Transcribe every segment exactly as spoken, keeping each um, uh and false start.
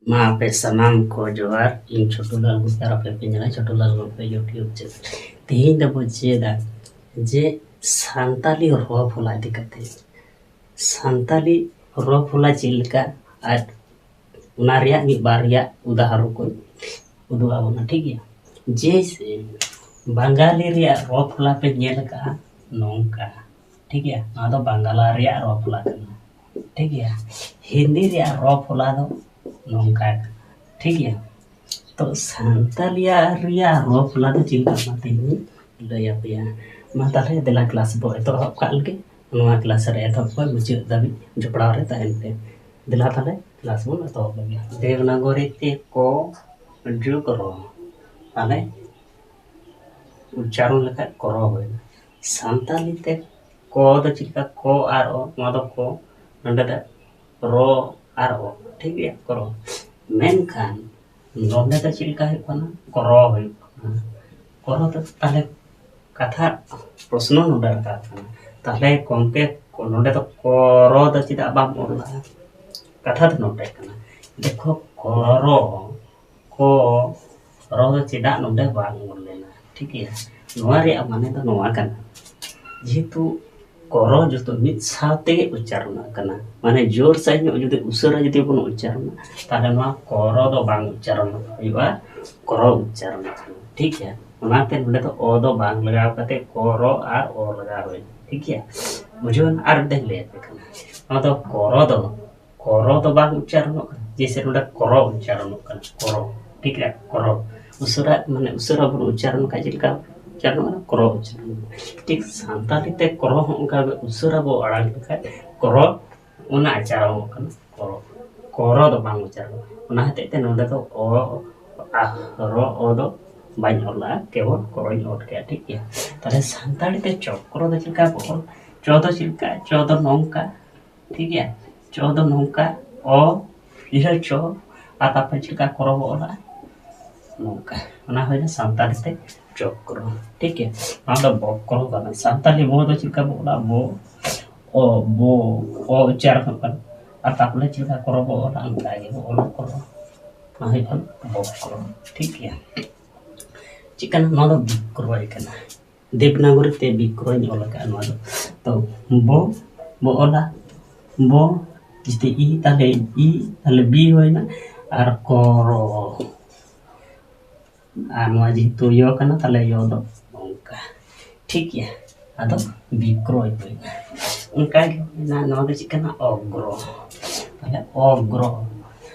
ᱢᱟ ᱟᱯᱮ ᱥᱟᱱᱟᱢ ᱠᱚ ᱡᱚᱦᱟᱨ᱾ ᱤᱧ ᱪᱷᱳᱴᱩ ᱞᱟᱞ ᱜᱩᱯᱛᱟ, ᱟᱯᱮ ᱯᱮ ᱧᱮᱞᱟ ᱪᱷᱳᱴᱩ ᱞᱟᱞ ᱜᱩᱯᱛᱟ YouTube channel᱾ ᱛᱮᱦᱮᱧ ᱫᱚᱵᱚ ᱪᱮᱫᱟ ᱡᱮ ᱥᱟᱱᱛᱟᱞᱤ ᱨᱚ ᱯᱷᱚᱞᱟ ᱤᱫᱤ ᱠᱟᱛᱮ᱾ ᱥᱟᱱᱛᱟᱞᱤ ᱨᱚ ᱯᱷᱚᱞᱟ ᱪᱮᱫ ᱞᱮᱠᱟ ᱟᱨ ᱚᱱᱟ ᱨᱮᱭᱟᱜ ᱢᱤᱫ ᱵᱟᱨᱭᱟ ᱩᱫᱟᱦᱚᱨᱚᱱ ᱠᱚ ᱩᱫᱩᱜ ᱟᱵᱚᱱᱟ, ᱴᱷᱤᱠ ᱜᱮᱭᱟ᱾ ᱡᱮᱭᱥᱮ, ᱵᱟᱝᱜᱟᱞᱤ ᱨᱮᱭᱟᱜ ᱨᱚ ᱯᱷᱚᱞᱟ ᱯᱮ ᱧᱮᱞ ᱟᱠᱟᱫᱼᱟ ᱱᱚᱝᱠᱟ, ᱴᱷᱤᱠ ᱜᱮᱭᱟ᱾ ᱱᱚᱣᱟ ᱫᱚ ᱵᱟᱝᱞᱟ ᱨᱮᱭᱟᱜ ᱨᱚ ᱯᱷᱚᱞᱟ ᱠᱟᱱᱟ, ᱴᱷᱤᱠ ᱜᱮᱭᱟ᱾ ᱦᱤᱱᱫᱤ ᱨᱮᱭᱟᱜ ᱨᱚ ᱯᱷᱚᱞᱟ ᱫᱚ ᱱᱚᱝᱠᱟ ᱠᱟᱱᱟ, ᱴᱷᱤᱠ ᱜᱮᱭᱟ᱾ ᱛᱚ ᱥᱟᱱᱛᱟᱞᱤᱭᱟ ᱨᱮᱭᱟᱜ ᱨᱚ ᱯᱷᱚᱞᱟ ᱫᱚ ᱪᱮᱫ ᱞᱮᱠᱟ ᱠᱟᱱᱟ ᱛᱮᱦᱮᱧ ᱞᱟᱹᱭ ᱟᱯᱮᱭᱟ᱾ ᱢᱟ ᱛᱟᱦᱞᱮ ᱫᱮᱞᱟ ᱠᱞᱟᱥ ᱵᱚ ᱮᱛᱚᱦᱚᱵ ᱠᱟᱜ ᱞᱮᱜᱮ᱾ ᱱᱚᱣᱟ ᱠᱞᱟᱥ ᱨᱮ ᱮᱛᱚᱦᱚᱵ ᱠᱷᱚᱱ ᱢᱩᱪᱟᱹᱫ ᱫᱷᱟᱹᱵᱤᱡ ᱡᱚᱯᱲᱟᱣ ᱨᱮ ᱛᱟᱦᱮᱱ ᱯᱮ᱾ ᱫᱮᱞᱟ ᱛᱟᱦᱞᱮ ᱠᱞᱟᱥ ᱵᱚᱱ ᱮᱛᱚᱦᱚᱵ ᱞᱮᱜᱮ᱾ ᱫᱮᱵᱽᱱᱟᱜᱚᱨᱤ ᱛᱮ ᱠᱚ ᱡᱩᱜᱽ ᱨᱚ, ᱛᱟᱦᱞᱮ ᱩᱪᱪᱟᱨᱚᱱ ᱞᱮᱠᱷᱟᱡ ᱠᱚᱨᱚ ᱦᱩᱭᱱᱟ᱾ ᱥᱟᱱᱛᱟᱞᱤ ᱛᱮ ᱠᱚ ᱫᱚ ᱪᱮᱫ ᱞᱮᱠᱟ? ᱠᱚ ᱟᱨ ᱚ, ᱱᱚᱣᱟ ᱫᱚ ᱠᱚ, ᱱᱚᱰᱮ ᱫᱚ ᱨᱚ ᱟᱨ ᱚ, ᱴᱷᱤᱠ ᱜᱮᱭᱟ, ᱠᱚᱨᱚ᱾ ᱢᱮᱱᱠᱷᱟᱱ ᱱᱚᱰᱮ ᱫᱚ ᱪᱮᱫ ᱞᱮᱠᱟ ᱦᱩᱭᱩᱜ ᱠᱟᱱᱟ? ᱠᱚᱨᱚ ᱦᱩᱭᱩᱜ ᱠᱟᱱᱟ᱾ ᱠᱚᱨᱚ ᱫᱚ ᱛᱟᱦᱞᱮ ᱠᱟᱛᱷᱟ ᱯᱨᱚᱥᱱᱚ ᱱᱚᱰᱮ ᱨᱟᱠᱟᱵ ᱠᱟᱱᱟ, ᱛᱟᱦᱞᱮ ᱜᱚᱢᱠᱮ ᱱᱚᱰᱮ ᱫᱚ ᱠᱚᱨᱚ ᱫᱚ ᱪᱮᱫᱟᱜ ᱵᱟᱢ ᱚᱞ ᱞᱟᱜᱼᱟ? ᱠᱟᱛᱷᱟ ᱫᱚ ᱱᱚᱰᱮ ᱠᱟᱱᱟ, ᱫᱮᱠᱷᱚ ᱠᱚᱨᱚ, ᱠᱚ ᱨᱚ ᱫᱚ ᱪᱮᱫᱟᱜ ᱱᱚᱰᱮ ᱵᱟᱝ ᱚᱞ ᱞᱮᱱᱟ? ᱴᱷᱤᱠ ᱜᱮᱭᱟ, ᱱᱚᱣᱟ ᱨᱮᱭᱟᱜ ᱢᱟᱱᱮ ᱫᱚ ᱱᱚᱣᱟ ᱠᱟᱱᱟ, ᱡᱮᱦᱮᱛᱩ ᱠᱚᱨᱚ ᱡᱚᱛᱚ ᱢᱤᱫ ᱥᱟᱶ ᱛᱮᱜᱮ ᱩᱪᱪᱟᱨᱚᱱᱚᱜ ᱠᱟᱱᱟ, ᱢᱟᱱᱮ ᱡᱳᱨ ᱥᱟᱺᱦᱤᱡ ᱧᱚᱜ ᱡᱩᱫᱤ ᱩᱥᱟᱹᱨᱟ ᱡᱩᱫᱤ ᱵᱚᱱ ᱩᱪᱪᱟᱨᱚᱱᱟ, ᱛᱟᱦᱞᱮ ᱱᱚᱣᱟ ᱠᱚᱨᱚ ᱫᱚ ᱵᱟᱝ ᱩᱪᱪᱟᱨᱚᱱ ᱦᱩᱭᱩᱜᱼᱟ, ᱠᱚᱨᱚ ᱩᱪᱪᱟᱨᱚᱱ ᱦᱩᱭᱩᱜᱼᱟ, ᱴᱷᱤᱠ ᱜᱮᱭᱟ᱾ ᱚᱱᱟᱛᱮ ᱱᱚᱰᱮ ᱫᱚ ᱚ ᱫᱚ ᱵᱟᱝ ᱞᱟᱜᱟᱣ ᱠᱟᱛᱮ ᱠᱚᱨᱚ ᱟᱨ ᱚ ᱞᱟᱜᱟᱣ ᱦᱩᱭᱩᱜᱼᱟ, ᱴᱷᱤᱠ ᱜᱮᱭᱟ᱾ ᱵᱩᱡᱷᱟᱹᱣ ᱮᱱᱟ? ᱟᱨ ᱢᱤᱫ ᱫᱷᱟᱣ ᱤᱧ ᱞᱟᱹᱭ ᱟᱯᱮ ᱠᱟᱱᱟ, ᱱᱚᱣᱟ ᱫᱚ ᱠᱚᱨᱚ ᱫᱚ ᱠᱚᱨᱚ ᱫᱚ ᱵᱟᱝ ᱩᱪᱪᱟᱨᱚᱱᱚᱜ ᱠᱟᱱᱟ, ᱡᱮᱭᱥᱮ ᱱᱚᱰᱮ ᱠᱚᱨᱚ ᱩᱪᱪᱟᱨᱚᱱᱚᱜ ᱠᱟᱱᱟ, ᱠᱚᱨᱚ, ᱴᱷᱤᱠ ᱜᱮᱭᱟ, ᱠᱚᱨᱚ᱾ ᱩᱥᱟᱹᱨᱟ, ᱢᱟᱱᱮ ᱩᱥᱟᱹᱨᱟ ᱵᱚᱱ ᱩᱪᱪᱟᱨᱚᱱ ᱠᱷᱟᱡ ᱪᱮᱫ ᱞᱮᱠᱟ ᱩᱪᱪᱟᱨᱚᱱᱚᱜ ᱠᱟᱱᱟ? ᱠᱚᱨᱚ ᱩᱪᱪᱟᱨᱚᱱᱚᱜ ᱠᱟᱱᱟ᱾ ᱴᱷᱤᱠ ᱥᱟᱱᱛᱟᱲᱤ ᱛᱮ ᱠᱚᱨᱚ ᱦᱚᱸ ᱚᱱᱠᱟ ᱜᱮ ᱩᱥᱟᱹᱨᱟ ᱵᱚ ᱟᱲᱟᱝ ᱞᱮᱠᱷᱟᱡ ᱠᱚᱨᱚ, ᱚᱱᱟ ᱩᱪᱪᱟᱨᱚᱱᱚᱜ ᱠᱟᱱᱟ, ᱠᱚᱨᱚ᱾ ᱠᱚᱨᱚ ᱫᱚ ᱵᱟᱝ ᱩᱪᱪᱟᱨᱚᱱᱚᱜ ᱠᱟᱱᱟ᱾ ᱚᱱᱟ ᱦᱚᱛᱮᱡ ᱛᱮ ᱱᱚᱰᱮ ᱫᱚ ᱚ ᱟᱨ ᱨᱚ, ᱚ ᱫᱚ ᱵᱟᱹᱧ ᱚᱞ ᱞᱟᱜᱼᱟ, ᱠᱮᱵᱚᱞ ᱠᱚᱨᱚᱧ ᱚᱞ ᱠᱮᱜᱼᱟ, ᱴᱷᱤᱠ ᱜᱮᱭᱟ᱾ ᱛᱟᱦᱞᱮ ᱥᱟᱱᱛᱟᱲᱤ ᱛᱮ ᱪᱚᱠᱨᱚ ᱫᱚ ᱪᱮᱫ ᱞᱮᱠᱟ ᱵᱚ ᱚᱞ? ᱪᱚ ᱫᱚ ᱪᱮᱫ ᱞᱮᱠᱟ? ᱪᱚ ᱫᱚ ᱱᱚᱝᱠᱟ, ᱴᱷᱤᱠ ᱜᱮᱭᱟ᱾ ᱪᱚ ᱫᱚ ᱱᱚᱝᱠᱟ, ᱚ, ᱤᱦᱟᱹ ᱪᱚ, ᱟᱨ ᱛᱟᱨᱯᱚᱨᱮ ᱪᱮᱫ ᱞᱮᱠᱟ ᱠᱚᱨᱚ ᱵᱚ ᱚᱞᱟ? ᱱᱚᱝᱠᱟ᱾ ᱚᱱᱟ ᱦᱩᱭᱱᱟ ᱥᱟᱱᱛᱟᱲᱤ ᱛᱮ ᱪᱚᱠᱨᱚ, ᱴᱷᱤᱠ ᱜᱮᱭᱟ᱾ ᱱᱚᱣᱟ ᱫᱚ ᱵᱚᱠᱨᱚ ᱠᱟᱱᱟ᱾ ᱥᱟᱱᱛᱟᱲᱤ ᱵᱚ ᱫᱚ ᱪᱮᱫ ᱞᱮᱠᱟ ᱵᱚ ᱚᱞᱟ? ᱵᱚ, ᱚ, ᱵᱚ, ᱚ ᱩᱪᱪᱟᱨᱚᱱᱚᱜ ᱠᱟᱱᱟ᱾ ᱟᱨ ᱛᱟᱨᱯᱚᱨᱮ ᱪᱮᱫ ᱞᱮᱠᱟ ᱠᱚᱨᱚ ᱵᱚ ᱚᱞᱟ? ᱚᱱᱠᱟ ᱜᱮ ᱵᱚ ᱚᱞᱟ, ᱠᱚᱨᱚ᱾ ᱱᱚᱣᱟ ᱦᱩᱭᱩᱜ ᱠᱟᱱᱟ ᱵᱚᱠᱨᱚ᱾ ᱴᱷᱤᱠ ᱜᱮᱭᱟ᱾ ᱪᱮᱫ ᱠᱟᱱᱟ? ᱱᱚᱣᱟ ᱫᱚ ᱵᱤᱠᱨᱚᱭ ᱠᱟᱱᱟ᱾ ᱫᱮᱵᱽᱱᱟᱜᱚᱨᱤ ᱛᱮ ᱵᱤᱠᱨᱚᱭ ᱤᱧ ᱚᱞ ᱟᱠᱟᱫᱼᱟ ᱱᱚᱣᱟ ᱫᱚ᱾ ᱛᱚ ᱵᱚ ᱵᱚ ᱚᱞᱟ, ᱵᱚ ᱡᱩᱫᱤ ᱤ ᱛᱟᱦᱞᱮ ᱤ, ᱛᱟᱦᱞᱮ ᱵᱤ ᱦᱩᱭᱱᱟ, ᱟᱨ ᱠᱚᱨᱚ᱾ ᱟᱨ ᱱᱚᱣᱟ ᱡᱮᱦᱮᱛᱩ ᱭᱚ ᱠᱟᱱᱟ, ᱛᱟᱦᱞᱮ ᱭᱚ ᱫᱚ ᱱᱚᱝᱠᱟ᱾ ᱴᱷᱤᱠ ᱜᱮᱭᱟ, ᱟᱫᱚ ᱵᱤᱠᱨᱚᱭ ᱦᱩᱭᱱᱟ᱾ ᱚᱱᱠᱟ ᱜᱮ ᱦᱩᱭᱱᱟ, ᱱᱚᱣᱟ ᱫᱚ ᱪᱮᱫ ᱠᱟᱱᱟ? ᱚᱜᱽᱨᱚ᱾ ᱛᱟᱦᱞᱮ ᱚᱜᱽᱨᱚ,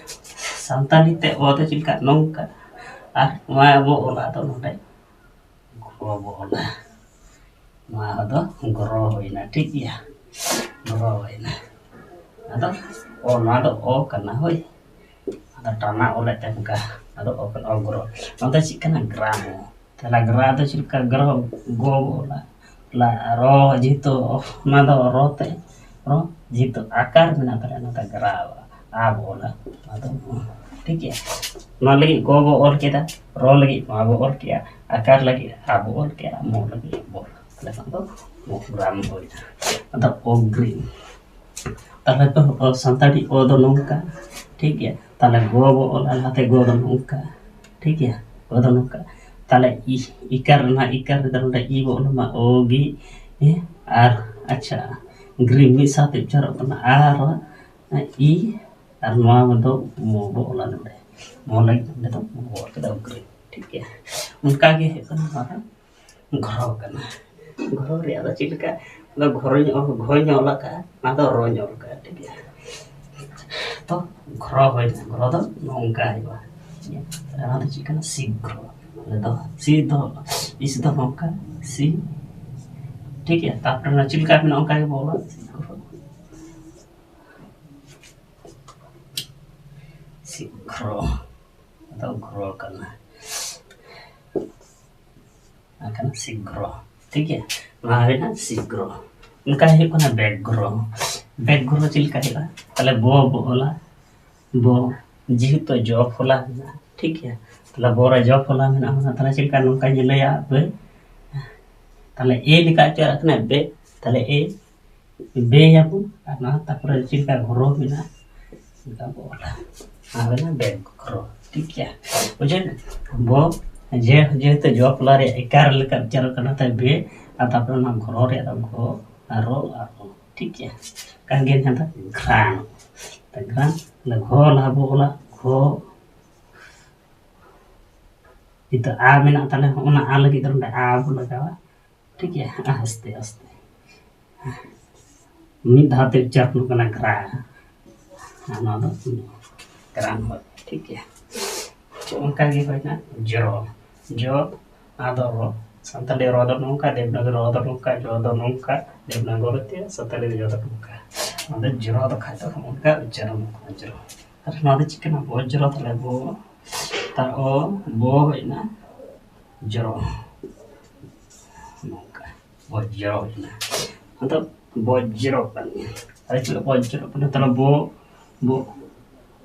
ᱥᱟᱱᱛᱟᱲᱤ ᱛᱮ ᱚ ᱫᱚ ᱪᱮᱫ ᱞᱮᱠᱟ? ᱱᱚᱝᱠᱟ᱾ ᱟᱨ ᱱᱚᱣᱟ ᱵᱚ ᱚᱞᱟ ᱫᱚ ᱱᱚᱰᱮ ᱜᱨᱚ ᱵᱚ ᱚᱞᱟ᱾ ᱱᱚᱣᱟ ᱫᱚ ᱜᱨᱚ ᱦᱩᱭᱱᱟ, ᱴᱷᱤᱠ ᱜᱮᱭᱟ, ᱜᱨᱚ ᱦᱩᱭᱱᱟ᱾ ᱟᱫᱚ ᱚ, ᱱᱚᱣᱟ ᱫᱚ ᱚ ᱠᱟᱱᱟ, ᱦᱳᱭ᱾ ᱟᱫᱚ ᱴᱟᱱᱟ ᱚᱞᱮᱫ ᱛᱟᱦᱮᱱ ᱠᱟ, ᱟᱫᱚ ᱚ ᱠᱟᱱᱟ, ᱚ ᱜᱨᱚ᱾ ᱱᱚᱛᱮ ᱪᱮᱫ ᱠᱟᱱᱟ? ᱜᱨᱟᱢᱚ᱾ ᱛᱟᱦᱞᱮ ᱜᱨᱟ ᱫᱚ ᱪᱮᱫ ᱞᱮᱠᱟ? ᱜᱨᱚ, ᱜᱚ ᱵᱚ ᱚᱞᱟ᱾ ᱞᱟ, ᱨᱚ, ᱡᱮᱦᱮᱛᱩ ᱚᱱᱟ ᱫᱚ ᱨᱚ ᱛᱮ, ᱨᱚ, ᱡᱮᱦᱮᱛᱩ ᱟᱠᱟᱨ ᱢᱮᱱᱟᱜ ᱛᱟᱞᱮᱭᱟ, ᱚᱱᱟᱛᱮ ᱜᱨᱟ ᱟᱵᱚ ᱚᱞᱟ᱾ ᱟᱫᱚ ᱴᱷᱤᱠ ᱜᱮᱭᱟ, ᱱᱚᱣᱟ ᱞᱟᱹᱜᱤᱫ ᱜᱚ ᱵᱚ ᱚᱞ ᱠᱮᱫᱟ, ᱨᱚ ᱞᱟᱹᱜᱤᱫ ᱢᱟ ᱵᱚ ᱚᱞ ᱠᱮᱫᱟ, ᱟᱠᱟᱨ ᱞᱟᱹᱜᱤᱫ ᱟ ᱵᱚ ᱚᱞ ᱠᱮᱫᱟ, ᱢᱚ ᱞᱟᱹᱜᱤᱫ ᱵᱚ᱾ ᱛᱟᱦᱞᱮ ᱠᱷᱟᱱ ᱫᱚ ᱢᱚ ᱜᱨᱟᱢ ᱦᱩᱭᱱᱟ᱾ ᱟᱫᱚ ᱚᱜᱽᱨᱤᱢ, ᱛᱟᱦᱞᱮ ᱛᱚ ᱚ, ᱥᱟᱱᱛᱟᱲᱤ ᱚ ᱫᱚ ᱱᱚᱝᱠᱟ, ᱴᱷᱤᱠ ᱜᱮᱭᱟ᱾ ᱛᱟᱦᱞᱮ ᱜᱚ ᱵᱚ ᱚᱞᱟ, ᱞᱟᱦᱟᱛᱮ ᱜᱚ ᱫᱚ ᱱᱚᱝᱠᱟ, ᱴᱷᱤᱠ ᱜᱮᱭᱟ, ᱜᱚ ᱫᱚ ᱱᱚᱝᱠᱟ᱾ ᱛᱟᱦᱞᱮ ᱤ, ᱤᱠᱟᱨ ᱨᱮᱱᱟᱜ, ᱤᱠᱟᱨ ᱨᱮᱫᱚ ᱱᱚᱰᱮ ᱤ ᱵᱚ ᱚᱞᱟ, ᱢᱟ ᱚ ᱜᱤ, ᱮ, ᱟᱨ ᱟᱪᱪᱷᱟ, ᱜᱨᱤᱢ ᱢᱤᱫ ᱥᱟᱶᱛᱮ ᱩᱪᱪᱟᱨᱚᱜ ᱠᱟᱱᱟ, ᱟᱨ ᱤ, ᱟᱨ ᱱᱚᱣᱟ ᱫᱚ ᱢᱚ ᱵᱚ ᱚᱞᱟ ᱱᱚᱰᱮ, ᱢᱚ ᱞᱟᱹᱜᱤᱫ ᱱᱚᱰᱮ ᱫᱚ ᱢᱚ ᱵᱚ ᱚᱞ ᱠᱮᱫᱟ, ᱜᱨᱤᱢ, ᱴᱷᱤᱠ ᱜᱮᱭᱟ᱾ ᱚᱱᱠᱟ ᱜᱮ ᱦᱩᱭᱩᱜ ᱠᱟᱱᱟ ᱱᱚᱣᱟ ᱫᱚ᱾ ᱜᱷᱚᱨᱚ ᱠᱟᱱᱟ᱾ ᱜᱷᱚᱨᱚ ᱨᱮᱭᱟᱜ ᱫᱚ ᱪᱮᱫ ᱞᱮᱠᱟ? ᱚᱱᱟ ᱜᱷᱚᱨᱚᱧ ᱚᱞ, ᱜᱷᱚᱧ ᱚᱞ ᱟᱠᱟᱫᱼᱟ, ᱚᱱᱟ ᱫᱚ ᱨᱚᱧ ᱚᱞ ᱟᱠᱟᱫᱼᱟ, ᱴᱷᱤᱠ ᱜᱮᱭᱟ᱾ ᱛᱚ ᱜᱷᱚᱨᱚ ᱦᱩᱭᱱᱟ, ᱜᱷᱚᱨᱚ ᱫᱚ ᱱᱚᱝᱠᱟ ᱦᱩᱭᱩᱜᱼᱟ᱾ ᱚᱱᱟ ᱫᱚ ᱪᱮᱫ ᱠᱟᱱᱟ? ᱥᱤᱜᱽᱨᱚ᱾ ᱚᱸᱰᱮ ᱫᱚ ᱥᱤ ᱫᱚ, ᱤᱥ ᱫᱚ ᱱᱚᱝᱠᱟ, ᱥᱤ, ᱴᱷᱤᱠ ᱜᱮᱭᱟ᱾ ᱛᱟᱨᱯᱚᱨᱮ ᱚᱱᱟ ᱪᱮᱫ ᱞᱮᱠᱟ ᱢᱮᱱᱟᱜᱼᱟ, ᱚᱱᱠᱟ ᱜᱮᱵᱚ ᱚᱞᱟ, ᱥᱤᱜᱽᱨᱚ᱾ ᱥᱤᱜᱽᱨᱚ᱾ ᱟᱫᱚ ᱜᱷᱚᱨᱚ ᱠᱟᱱᱟ᱾ ᱟᱨ ᱠᱟᱱᱟ ᱥᱤᱜᱽᱨᱚ᱾ ᱴᱷᱤᱠ ᱜᱮᱭᱟ? ᱱᱚᱣᱟ ᱦᱩᱭᱱᱟ ᱥᱤᱜᱽᱨᱚ᱾ ᱚᱱᱠᱟ ᱦᱩᱭᱩᱜ ᱠᱟᱱᱟ ᱵᱮᱜᱽᱨᱚ᱾ ᱵᱮᱜᱽᱨᱚ ᱪᱮᱫ ᱞᱮᱠᱟ ᱦᱩᱭᱩᱜᱼᱟ? ᱛᱟᱦᱞᱮ ᱵᱚ ᱵᱚ ᱚᱞᱟ, ᱵᱚ, ᱡᱮᱦᱮᱛᱩ ᱡᱚ ᱯᱷᱚᱞᱟ ᱢᱮᱱᱟᱜᱼᱟ, ᱴᱷᱤᱠ ᱜᱮᱭᱟ? ᱛᱟᱦᱞᱮ ᱵᱚ ᱨᱮ ᱡᱚ ᱯᱷᱚᱞᱟ ᱢᱮᱱᱟᱜᱼᱟ, ᱚᱱᱟ ᱛᱟᱦᱞᱮ ᱪᱮᱫ ᱞᱮᱠᱟ? ᱱᱚᱝᱠᱟᱧ ᱞᱟᱹᱭᱟ, ᱵᱮ, ᱛᱟᱦᱞᱮ ᱮ ᱞᱮᱠᱟ ᱩᱪᱟᱨᱟᱜ ᱠᱟᱱᱟ ᱵᱮ, ᱛᱟᱦᱞᱮ ᱮ, ᱵᱮᱭᱟᱵᱚᱱ, ᱟᱨ ᱱᱚᱣᱟ ᱛᱟᱨᱯᱚᱨᱮ ᱪᱮᱫ ᱞᱮᱠᱟ ᱜᱷᱚᱨᱚ ᱢᱮᱱᱟᱜᱼᱟ, ᱚᱱᱠᱟ ᱵᱚ ᱚᱞᱟ᱾ ᱟᱨ ᱦᱩᱭᱱᱟ ᱵᱮ ᱜᱷᱚᱨᱚ᱾ ᱴᱷᱤᱠ ᱜᱮᱭᱟ? ᱵᱩᱡᱷᱟᱹᱣ ᱮᱱᱟ? ᱵᱚ, ᱡᱮ, ᱡᱮᱦᱮᱛᱩ ᱡᱚ ᱯᱚᱞᱟ ᱨᱮᱭᱟᱜ ᱮᱠᱟᱨ ᱞᱮᱠᱟ ᱩᱪᱪᱟᱨᱚᱱ ᱠᱟᱱᱟ, ᱛᱟᱭ ᱵᱮ, ᱟᱨ ᱛᱟᱨᱯᱚᱨᱮ ᱚᱱᱟ ᱜᱷᱚᱨᱚ ᱨᱮᱭᱟᱜ ᱫᱚ ᱜᱷᱚ, ᱟᱨᱚ, ᱟᱨᱚ᱾ ᱴᱷᱤᱠ ᱜᱮᱭᱟ? ᱠᱟᱱ ᱜᱮ ᱡᱟᱦᱟᱸ ᱫᱚ ᱜᱷᱨᱟᱱ᱾ ᱛᱚ ᱜᱷᱨᱟᱱ, ᱚᱱᱟ ᱜᱷᱚ ᱞᱟᱦᱟ ᱵᱚ ᱚᱞᱟ, ᱜᱷᱚ᱾ ᱱᱤᱛᱚᱜ ᱟ ᱢᱮᱱᱟᱜ ᱛᱟᱞᱮ, ᱚᱱᱟ ᱟ ᱞᱟᱹᱜᱤᱫ ᱫᱚ ᱱᱚᱰᱮ ᱟ ᱵᱚ ᱞᱟᱜᱟᱣᱟ᱾ ᱴᱷᱤᱠ ᱜᱮᱭᱟ? ᱟᱥᱛᱮ ᱟᱥᱛᱮ᱾ ᱢᱤᱫ ᱫᱷᱟᱣ ᱛᱮ ᱩᱪᱪᱟᱨᱚᱱᱚᱜ ᱠᱟᱱᱟ ᱜᱷᱨᱟ᱾ ᱟᱨ ᱱᱚᱣᱟ ᱫᱚ ᱜᱷᱨᱟᱱ ᱦᱚᱭ᱾ ᱴᱷᱤᱠ ᱜᱮᱭᱟ? ᱚᱱᱠᱟ ᱜᱮ ᱦᱩᱭᱱᱟ ᱡᱚ᱾ ᱡᱚ, ᱟᱫᱚ ᱨᱚ᱾ ᱥᱟᱱᱛᱟᱲᱤ ᱨᱚ ᱫᱚ ᱱᱚᱝᱠᱟ, ᱫᱮᱵᱽᱱᱟᱜᱚᱨᱤ ᱨᱚ ᱫᱚ ᱱᱚᱝᱠᱟ, ᱡᱚ ᱫᱚ ᱱᱚᱝᱠᱟ, ᱫᱮᱵᱽᱱᱟᱜᱚᱨᱤ ᱛᱮ ᱥᱟᱱᱛᱟᱲᱤ ᱨᱚ ᱫᱚ ᱱᱚᱝᱠᱟ᱾ ᱟᱫᱚ ᱡᱚ ᱫᱚ ᱠᱷᱟᱡ ᱫᱚ ᱱᱚᱝᱠᱟ ᱩᱪᱪᱟᱨᱚᱱᱚᱜ ᱠᱟᱱᱟ, ᱡᱚ᱾ ᱟᱨ ᱱᱚᱣᱟ ᱫᱚ ᱪᱮᱫ ᱠᱟᱱᱟ? ᱵᱚᱡᱽᱨᱚ᱾ ᱛᱟᱦᱞᱮ ᱵᱚ, ᱛᱟᱨ ᱚ, ᱵᱚ ᱦᱩᱭᱱᱟ ᱡᱚ᱾ ᱱᱚᱝᱠᱟ ᱵᱚᱡᱽᱨᱚ ᱦᱩᱭᱱᱟ᱾ ᱟᱫᱚ ᱵᱚᱡᱽᱨᱚ ᱠᱟᱱ ᱜᱮᱭᱟ᱾ ᱟᱨ ᱪᱮᱫ ᱵᱚᱡᱽᱨᱚ ᱠᱟᱱᱟ? ᱛᱟᱦᱞᱮ ᱵᱚ, ᱵᱚ,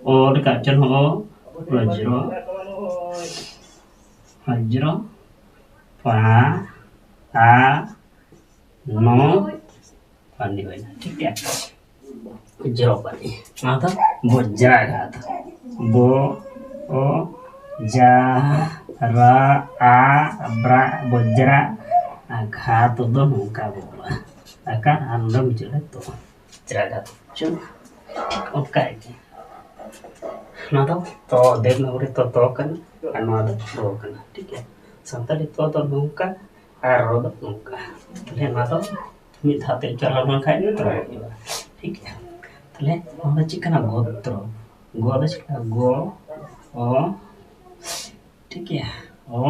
ᱚ ᱞᱮᱠᱟ ᱪᱮᱫ ᱦᱚᱸ, ᱚ, ᱵᱚᱡᱽᱨᱚ, ᱵᱚᱡᱽᱨᱚ, ᱯᱟ, ᱟ, ᱱᱚ, ᱯᱟᱱᱤ ᱦᱩᱭᱱᱟ᱾ ᱴᱷᱤᱠ ᱜᱮᱭᱟ? ᱡᱚ ᱯᱟᱱᱤ᱾ ᱱᱚᱣᱟ ᱫᱚ ᱵᱚᱡᱽᱨᱟᱜᱷᱟᱛ᱾ ᱵᱚ, ᱚ, ᱡᱟ, ᱨᱟ, ᱟ, ᱵᱨᱟ, ᱵᱚᱡᱽᱨᱟ᱾ ᱟᱨ ᱜᱷᱟᱛ ᱫᱚ ᱱᱚᱝᱠᱟ ᱵᱚ ᱚᱞᱟ᱾ ᱟᱠᱟ ᱟᱨ ᱱᱚᱰᱮ ᱢᱩᱪᱟᱹᱫ ᱨᱮ ᱛᱚ᱾ ᱵᱚᱡᱽᱨᱟᱜᱷᱟᱛ᱾ ᱪᱚ, ᱚᱱᱠᱟ ᱜᱮ᱾ ᱱᱚᱣᱟ ᱫᱚ ᱛᱚ, ᱫᱮᱵᱽᱱᱟᱜᱚᱨᱤ ᱛᱚ, ᱛᱚ ᱠᱟᱱᱟ, ᱟᱨ ᱱᱚᱣᱟ ᱫᱚ ᱨᱚ ᱠᱟᱱᱟ᱾ ᱴᱷᱤᱠ ᱜᱮᱭᱟ? ᱥᱟᱱᱛᱟᱲᱤ ᱛᱚ ᱫᱚ ᱱᱚᱝᱠᱟ, ᱟᱨ ᱨᱚ ᱫᱚ ᱱᱚᱝᱠᱟ᱾ ᱛᱟᱦᱞᱮ ᱱᱚᱣᱟ ᱫᱚ ᱢᱤᱫ ᱫᱷᱟᱣ ᱛᱮ ᱩᱪᱪᱟᱨᱚᱱ ᱞᱮᱱᱠᱷᱟᱱ ᱛᱨᱚ ᱦᱩᱭᱩᱜᱼᱟ᱾ ᱴᱷᱤᱠ ᱜᱮᱭᱟ? ᱛᱟᱦᱞᱮ ᱱᱚᱣᱟ ᱫᱚ ᱪᱮᱫ ᱠᱟᱱᱟ? ᱜᱚᱛᱨᱚ᱾ ᱜᱚ ᱫᱚ ᱪᱮᱫ ᱠᱟᱱᱟ? ᱜᱚ, ᱚ, ᱴᱷᱤᱠ ᱜᱮᱭᱟ? ᱚ,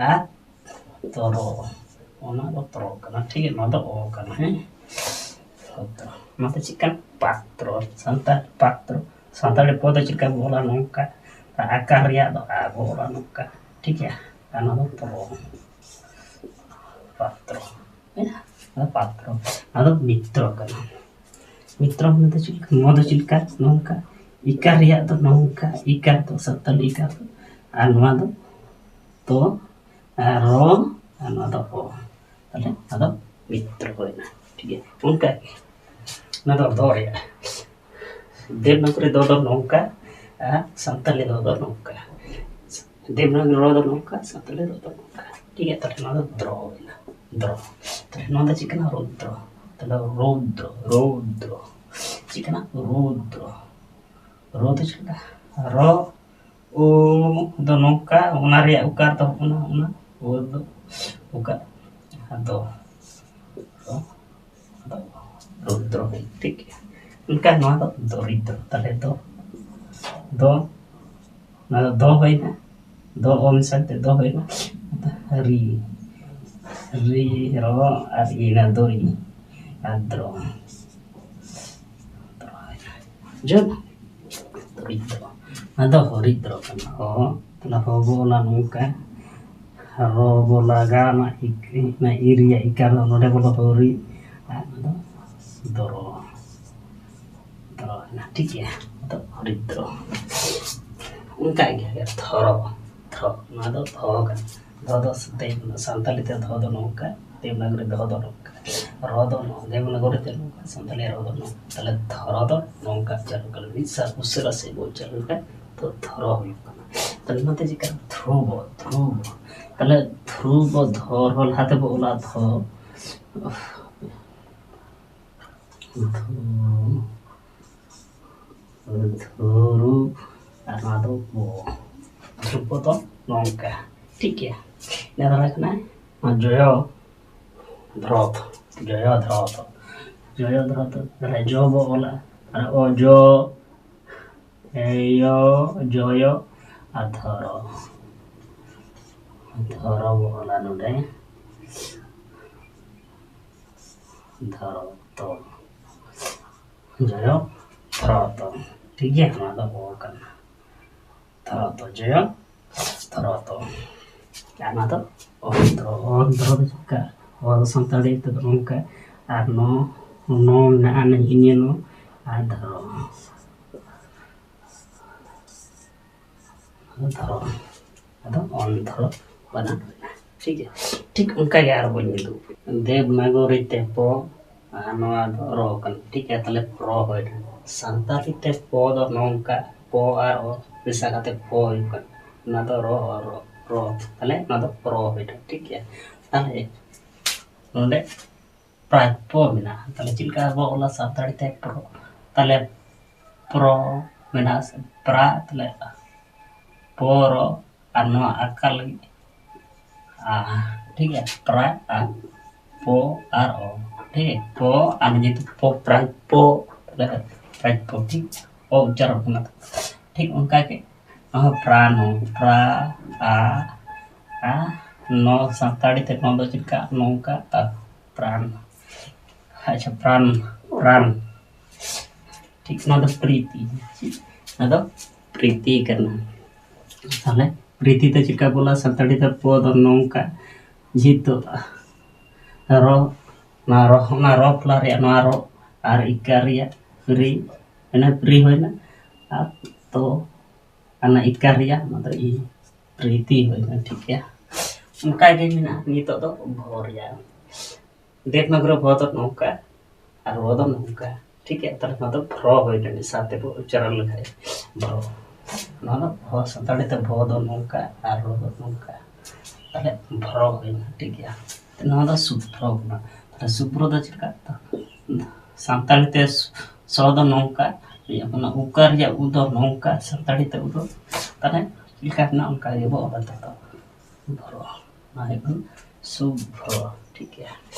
ᱟᱨ ᱛᱚᱨᱚ᱾ ᱚᱱᱟ ᱫᱚ ᱛᱚᱨᱚ ᱠᱟᱱᱟ᱾ ᱴᱷᱤᱠ ᱜᱮᱭᱟ? ᱱᱚᱣᱟ ᱫᱚ ᱚ ᱠᱟᱱᱟ᱾ ᱦᱮᱸ? ᱦᱳᱭᱛᱚ᱾ ᱱᱚᱣᱟ ᱫᱚ ᱪᱮᱫ ᱠᱟᱱᱟ? ᱯᱟᱛᱨᱚ᱾ ᱥᱟᱱᱛᱟᱲ ᱯᱟᱛᱨᱚ᱾ ᱥᱟᱱᱛᱟᱲᱤ ᱯᱚᱫ ᱫᱚ ᱪᱮᱫ ᱞᱮᱠᱟ ᱵᱚ ᱚᱞᱟ? ᱱᱚᱝᱠᱟ᱾ ᱟᱨ ᱟᱠᱟᱨ ᱨᱮᱭᱟᱜ ᱫᱚ ᱟ ᱵᱚ ᱚᱞᱟ ᱱᱚᱝᱠᱟ᱾ ᱴᱷᱤᱠ ᱜᱮᱭᱟ? ᱟᱨ ᱱᱚᱣᱟ ᱫᱚ ᱛᱚᱨᱚ᱾ ᱯᱟᱛᱨᱚ᱾ ᱦᱮᱸ? ᱱᱚᱣᱟ ᱯᱟᱛᱨᱚ᱾ ᱱᱚᱣᱟ ᱫᱚ ᱢᱤᱛᱨᱚ ᱠᱟᱱᱟ᱾ ᱢᱤᱛᱨᱚ ᱢᱟᱱᱮ ᱫᱚ ᱪᱮᱫ ᱞᱮᱠᱟ? ᱱᱚᱣᱟ ᱫᱚ ᱪᱮᱫ ᱞᱮᱠᱟ? ᱱᱚᱝᱠᱟ᱾ ᱤᱠᱟᱨ ᱨᱮᱭᱟᱜ ᱫᱚ ᱱᱚᱝᱠᱟ᱾ ᱤᱠᱟᱨ ᱫᱚ ᱥᱟᱱᱛᱟᱲᱤ ᱤᱠᱟᱨ ᱫᱚ᱾ ᱟᱨ ᱱᱚᱣᱟ ᱫᱚ ᱛᱚ, ᱟᱨ ᱨᱚ, ᱟᱨ ᱱᱚᱣᱟ ᱫᱚ ᱚ᱾ ᱛᱟᱦᱞᱮ ᱱᱚᱣᱟ ᱫᱚ ᱢᱤᱛᱨᱚ ᱦᱩᱭᱱᱟ᱾ ᱴᱷᱤᱠ ᱜᱮᱭᱟ? ᱚᱱᱠᱟ ᱜᱮ᱾ ᱱᱚᱣᱟ ᱫᱚ ᱫᱚ ᱨᱮᱭᱟᱜ᱾ ᱫᱮᱵᱽᱱᱟᱜᱚᱨᱤ ᱫᱚ ᱫᱚ ᱱᱚᱝᱠᱟ, ᱟᱨ ᱥᱟᱱᱛᱟᱞᱤ ᱨᱚ ᱫᱚ ᱱᱚᱝᱠᱟ, ᱫᱮᱵᱽᱱᱟᱜᱚᱨᱤ ᱨᱚ ᱫᱚ ᱱᱚᱝᱠᱟ, ᱥᱟᱱᱛᱟᱞᱤ ᱨᱚ ᱫᱚ ᱱᱚᱝᱠᱟ᱾ ᱴᱷᱤᱠ ᱜᱮᱭᱟ, ᱛᱟᱦᱞᱮ ᱱᱚᱣᱟ ᱫᱚ ᱫᱨᱚ ᱦᱩᱭᱱᱟ, ᱫᱨᱚ᱾ ᱛᱟᱦᱞᱮ ᱱᱚᱣᱟ ᱫᱚ ᱪᱮᱫ ᱠᱟᱱᱟ? ᱨᱩᱫᱨᱚ᱾ ᱛᱟᱦᱞᱮ ᱨᱩᱫᱨᱚ, ᱨᱩᱫᱨᱚ᱾ ᱪᱮᱫ ᱠᱟᱱᱟ? ᱨᱩᱫᱨᱚ᱾ ᱨᱚ ᱫᱚ ᱪᱮᱫ ᱞᱮᱠᱟ? ᱨᱚ, ᱳ ᱫᱚ ᱱᱚᱝᱠᱟ, ᱚᱱᱟ ᱨᱮᱭᱟᱜ ᱩᱠᱟᱨ ᱫᱚ ᱚᱱᱟ, ᱚᱱᱟ, ᱳ ᱫᱚ ᱩᱠᱟᱨ᱾ ᱟᱫᱚ, ᱨᱚ, ᱟᱫᱚ, ᱨᱩᱫᱨᱚ, ᱴᱷᱤᱠ ᱜᱮᱭᱟ᱾ ᱚᱱᱠᱟ ᱱᱚᱣᱟ ᱫᱚ ᱫᱚᱨᱤᱫᱨᱚ᱾ ᱛᱟᱦᱞᱮ ᱫᱚ, ᱫᱚ, ᱱᱚᱣᱟ ᱫᱚ ᱫᱚ ᱦᱩᱭᱱᱟ, ᱫᱚ ᱚ ᱢᱮᱥᱟ ᱠᱟᱛᱮ ᱫᱚ ᱦᱩᱭᱱᱟ, ᱨᱤ, ᱨᱤ, ᱨᱚ, ᱟᱨ ᱤᱱᱟ ᱫᱚᱨᱤ, ᱟᱨ ᱫᱨᱚ᱾ ᱵᱩᱡᱷᱟᱹᱣ? ᱦᱚᱨᱤᱫᱨᱚ᱾ ᱚᱱᱟ ᱫᱚ ᱦᱚᱨᱤᱫᱨᱚ ᱠᱟᱱᱟ᱾ ᱦᱚ, ᱛᱟᱦᱞᱮ ᱦᱚ ᱵᱚ ᱚᱞᱟ ᱱᱚᱝᱠᱟ᱾ ᱨᱚ ᱵᱚ ᱞᱟᱜᱟ, ᱚᱱᱟ ᱤᱠ-, ᱚᱱᱟ ᱤ ᱨᱮᱭᱟᱜ ᱤᱠᱟᱨ ᱫᱚ ᱱᱚᱰᱮ ᱵᱚᱞᱚ ᱦᱚᱨᱤ᱾ ᱟᱨ ᱚᱱᱟ ᱫᱚ ᱫᱨᱚ᱾ ᱫᱨᱚ ᱮᱱᱟ, ᱴᱷᱤᱠ ᱜᱮᱭᱟ? ᱚᱱᱟ ᱫᱚ ᱦᱚᱨᱤᱫᱨᱚ᱾ ᱚᱱᱠᱟ ᱜᱮ ᱫᱷᱚᱨᱚ᱾ ᱫᱷᱚ, ᱱᱚᱣᱟ ᱫᱚ ᱫᱷᱚ ᱠᱟᱱᱟ᱾ ᱫᱷᱚ ᱫᱚ ᱥᱟᱱᱛᱟᱲᱤ ᱛᱮ ᱫᱷᱚ ᱫᱚ ᱱᱚᱝᱠᱟ, ᱫᱮᱵᱽᱱᱟᱜᱚᱨᱤ ᱫᱷᱚ ᱫᱚ ᱱᱚᱝᱠᱟ, ᱨᱚ ᱫᱚ ᱱᱚ-, ᱫᱮᱵᱽᱱᱟᱜᱚᱨᱤ ᱛᱮ ᱱᱚᱝᱠᱟ, ᱥᱟᱱᱛᱟᱲᱤ ᱨᱚ ᱫᱚ ᱱᱚᱝᱠᱟ᱾ ᱛᱟᱦᱞᱮ ᱫᱷᱚᱨᱚ ᱫᱚ ᱱᱚᱝᱠᱟ ᱪᱟᱹᱞᱩ ᱠᱟᱱᱟ, ᱢᱤᱫ ᱥᱟᱶ ᱩᱥᱟᱹᱨᱟ ᱥᱮᱫ ᱵᱚᱱ ᱪᱟᱹᱞᱩ ᱞᱮᱠᱷᱟᱱ ᱛᱚ ᱫᱷᱚᱨᱚ ᱦᱩᱭᱩᱜ ᱠᱟᱱᱟ᱾ ᱛᱟᱦᱞᱮ ᱱᱚᱛᱮ ᱪᱮᱫ ᱠᱟᱱᱟ? ᱫᱷᱨᱩᱵᱚ, ᱫᱷᱨᱩᱵᱚ᱾ ᱛᱟᱦᱞᱮ ᱫᱷᱨᱩᱵᱚ, ᱫᱷᱚ ᱨᱚ ᱞᱟᱦᱟ ᱛᱮᱵᱚ ᱚᱞᱟ ᱫᱷᱚ, ᱫᱷᱩ-, ᱫᱷᱩᱨᱩ, ᱟᱨ ᱱᱚᱣᱟ ᱫᱚ ᱵᱚ᱾ ᱫᱷᱨᱩᱵᱚ ᱫᱚ ᱱᱚᱝᱠᱟ, ᱴᱷᱤᱠ ᱜᱮᱭᱟ᱾ ᱤᱱᱟᱹ ᱫᱷᱟᱨᱟ ᱠᱟᱱᱟ ᱱᱚᱣᱟ ᱡᱚᱭᱚ ᱫᱷᱨᱚᱛ, ᱡᱚᱭᱚ ᱫᱷᱨᱚᱛ, ᱡᱚᱭᱚ ᱫᱷᱨᱚᱛ᱾ ᱛᱟᱦᱞᱮ ᱡᱚ ᱵᱚ ᱚᱞᱟ, ᱟᱨ ᱚ ᱡᱚ, ᱮ ᱭᱚ, ᱡᱚᱭᱚ, ᱟᱨ ᱫᱷᱚᱨᱚ, ᱫᱷᱚᱨᱚ ᱵᱚ ᱚᱞᱟ ᱱᱚᱰᱮ, ᱫᱷᱚᱨᱚᱛᱚ᱾ ᱡᱚᱭᱚ ᱫᱷᱨᱚᱛᱚ᱾ ᱴᱷᱤᱠ ᱜᱮᱭᱟ, ᱱᱚᱣᱟ ᱫᱚ ᱚ ᱠᱟᱱᱟ᱾ ᱫᱷᱨᱚᱛᱚ, ᱡᱚᱭᱚ ᱫᱷᱨᱚᱛᱚ᱾ ᱟᱨ ᱱᱚᱣᱟ ᱫᱚ ᱚ ᱫᱷᱨᱚ, ᱚ ᱫᱷᱨᱚ ᱫᱚ ᱪᱮᱫ ᱞᱮᱠᱟ? ᱚ ᱫᱚ ᱥᱟᱱᱛᱟᱲᱤ ᱛᱮᱫᱚ ᱱᱚᱝᱠᱟ, ᱟᱨ ᱱᱚ, ᱱᱚ ᱢᱮᱱᱟᱜᱼᱟ, ᱱᱤᱭᱟᱹ ᱱᱚ, ᱟᱨ ᱫᱷᱨᱚ᱾ ᱫᱷᱚᱨᱚ᱾ ᱟᱫᱚ ᱚᱱ ᱫᱷᱚᱨᱚ ᱵᱟᱱᱟᱢ ᱦᱩᱭᱱᱟ᱾ ᱴᱷᱤᱠ ᱜᱮᱭᱟ? ᱴᱷᱤᱠ ᱚᱱᱠᱟ ᱜᱮ ᱟᱨ ᱵᱚᱱ ᱧᱮᱞ ᱫᱮᱵᱽᱱᱟᱜᱚᱨᱤ ᱛᱮ ᱯᱚ, ᱟᱨ ᱱᱚᱣᱟ ᱫᱚ ᱨᱚ ᱠᱟᱱᱟ᱾ ᱴᱷᱤᱠ ᱜᱮᱭᱟ? ᱛᱟᱦᱞᱮ ᱨᱚ ᱦᱩᱭᱱᱟ᱾ ᱥᱟᱱᱛᱟᱲᱤ ᱛᱮ ᱯᱚ ᱫᱚ ᱱᱚᱝᱠᱟ, ᱯᱚ ᱟᱨ ᱚ ᱢᱮᱥᱟ ᱠᱟᱛᱮ ᱯᱷᱚ ᱦᱩᱭᱩᱜ ᱠᱟᱱᱟ᱾ ᱚᱱᱟ ᱫᱚ ᱨᱚ, ᱨᱚ, ᱨᱚ᱾ ᱛᱟᱦᱞᱮ ᱚᱱᱟ ᱫᱚ ᱯᱨᱚ ᱦᱩᱭᱱᱟ, ᱴᱷᱤᱠ ᱜᱮᱭᱟ᱾ ᱛᱟᱦᱞᱮ ᱱᱚᱰᱮ ᱯᱨᱟᱯᱚ ᱢᱮᱱᱟᱜᱼᱟ᱾ ᱛᱟᱦᱞᱮ ᱪᱮᱫ ᱞᱮᱠᱟ ᱵᱚ ᱚᱞᱟ ᱥᱟᱱᱛᱟᱲᱤ ᱛᱮ ᱯᱨᱚ? ᱛᱟᱦᱞᱮ ᱯᱨᱚ ᱢᱮᱱᱟᱜᱼᱟ ᱥᱮ, ᱯᱨᱟ, ᱛᱟᱦᱞᱮ ᱯᱚᱨᱚ, ᱟᱨ ᱱᱚᱣᱟ ᱟᱠᱟ ᱞᱟᱹᱜᱤᱫ ᱟ, ᱴᱷᱤᱠ ᱜᱮᱭᱟ, ᱯᱨᱟ, ᱟ, ᱯᱚ ᱟᱨ ᱚ, ᱴᱷᱤᱠ ᱜᱮᱭᱟ, ᱯᱚ ᱟᱨ ᱡᱮᱦᱮᱛᱩ ᱯᱚ, ᱯᱨᱟᱭ ᱯᱚ, ᱛᱟᱦᱞᱮ ᱯᱨᱟᱭ ᱯᱚ, ᱴᱷᱤᱠ, ᱚ ᱩᱪᱪᱟᱨᱚᱱ ᱠᱟᱱᱟ᱾ ᱴᱷᱤᱠ ᱚᱱᱠᱟ ᱜᱮ ᱱᱚᱣᱟ ᱯᱨᱟᱱᱚ, ᱯᱨᱟ, ᱟ, ᱟ, ᱱᱚ ᱥᱟᱱᱛᱟᱲᱤ ᱛᱮ ᱱᱚᱣᱟ ᱫᱚ ᱪᱮᱫ ᱞᱮᱠᱟ? ᱱᱚᱝᱠᱟ, ᱟ, ᱯᱨᱟᱱ᱾ ᱟᱪᱪᱷᱟ, ᱯᱨᱟᱱ, ᱯᱨᱟᱱ᱾ ᱴᱷᱤᱠ, ᱱᱚᱣᱟ ᱫᱚ ᱯᱨᱤᱛᱤ᱾ ᱱᱚᱣᱟ ᱫᱚ ᱯᱨᱤᱛᱤ ᱠᱟᱱᱟ᱾ ᱛᱟᱦᱞᱮ ᱯᱨᱤᱛᱤ ᱫᱚ ᱪᱮᱫ ᱞᱮᱠᱟ ᱵᱚᱞᱟ? ᱥᱟᱱᱛᱟᱲᱤ ᱛᱮ ᱯᱚ ᱫᱚ ᱱᱚᱝᱠᱟ, ᱡᱮᱦᱮᱛᱩ ᱨᱚ, ᱚᱱᱟ ᱨᱚ, ᱚᱱᱟ ᱨᱚ ᱯᱞᱟ ᱨᱮᱭᱟᱜ ᱱᱚᱣᱟ ᱨᱚ ᱟᱨ ᱤᱠᱟᱨ ᱨᱮᱭᱟᱜ ᱯᱨᱤ, ᱚᱱᱟ ᱯᱨᱤ ᱦᱩᱭᱱᱟ᱾ ᱟᱨ ᱛᱚ, ᱚᱱᱟ ᱤᱠᱟᱨ ᱨᱮᱭᱟᱜ ᱚᱱᱟ ᱫᱚ ᱤ, ᱯᱨᱤᱛᱤ ᱦᱩᱭᱱᱟ, ᱴᱷᱤᱠ ᱜᱮᱭᱟ᱾ ᱚᱱᱠᱟ ᱜᱮ ᱢᱮᱱᱟᱜᱼᱟ ᱱᱤᱛᱚᱜ ᱫᱚ ᱵᱷᱚ ᱨᱮᱭᱟᱜ᱾ ᱫᱮᱵᱽᱱᱟᱜᱚᱨᱤ ᱵᱷᱚ ᱫᱚ ᱱᱚᱝᱠᱟ ᱟᱨ ᱨᱚ ᱫᱚ ᱱᱚᱝᱠᱟ, ᱴᱷᱤᱠ ᱜᱮᱭᱟ᱾ ᱛᱟᱦᱞᱮ ᱱᱚᱣᱟ ᱫᱚ ᱵᱷᱨᱚ ᱦᱩᱭᱱᱟ, ᱢᱤᱫ ᱥᱟᱶ ᱛᱮᱵᱚ ᱩᱪᱪᱟᱨᱚᱱ ᱞᱮᱠᱷᱟᱡ ᱵᱷᱨᱚ᱾ ᱱᱚᱣᱟ ᱫᱚ ᱵᱷᱚ, ᱥᱟᱱᱛᱟᱲᱤ ᱛᱮ ᱵᱷᱚ ᱫᱚ ᱱᱚᱝᱠᱟ ᱟᱨ ᱨᱚ ᱫᱚ ᱱᱚᱝᱠᱟ, ᱛᱟᱦᱞᱮ ᱵᱷᱨᱚ ᱦᱩᱭᱱᱟ, ᱴᱷᱤᱠ ᱜᱮᱭᱟ᱾ ᱱᱚᱣᱟ ᱫᱚ ᱥᱩᱵᱷᱨᱚ ᱠᱟᱱᱟ᱾ ᱛᱟᱦᱞᱮ ᱥᱩᱵᱷᱨᱚ ᱫᱚ ᱪᱮᱫ ᱞᱮᱠᱟ? ᱥᱟᱱᱛᱟᱲᱤ ᱛᱮ ᱥᱚ ᱫᱚ ᱱᱚᱝᱠᱟ, ᱚᱱᱟ ᱩᱠᱟᱨ ᱨᱮᱭᱟᱜ ᱩ ᱫᱚ ᱱᱚᱝᱠᱟ, ᱥᱟᱱᱛᱟᱲᱤ ᱛᱮ ᱩ ᱫᱚ, ᱛᱟᱦᱞᱮ ᱪᱮᱫ ᱞᱮᱠᱟ ᱢᱮᱱᱟᱜᱼᱟ ᱚᱱᱠᱟ ᱜᱮᱵᱚ ᱚᱞᱟ ᱛᱚ᱾ ᱵᱷᱨᱚ, ᱚᱱᱟ ᱦᱩᱭᱩᱜ ᱠᱟᱱᱟ ᱥᱩᱵᱷᱨᱚ, ᱴᱷᱤᱠ ᱜᱮᱭᱟ᱾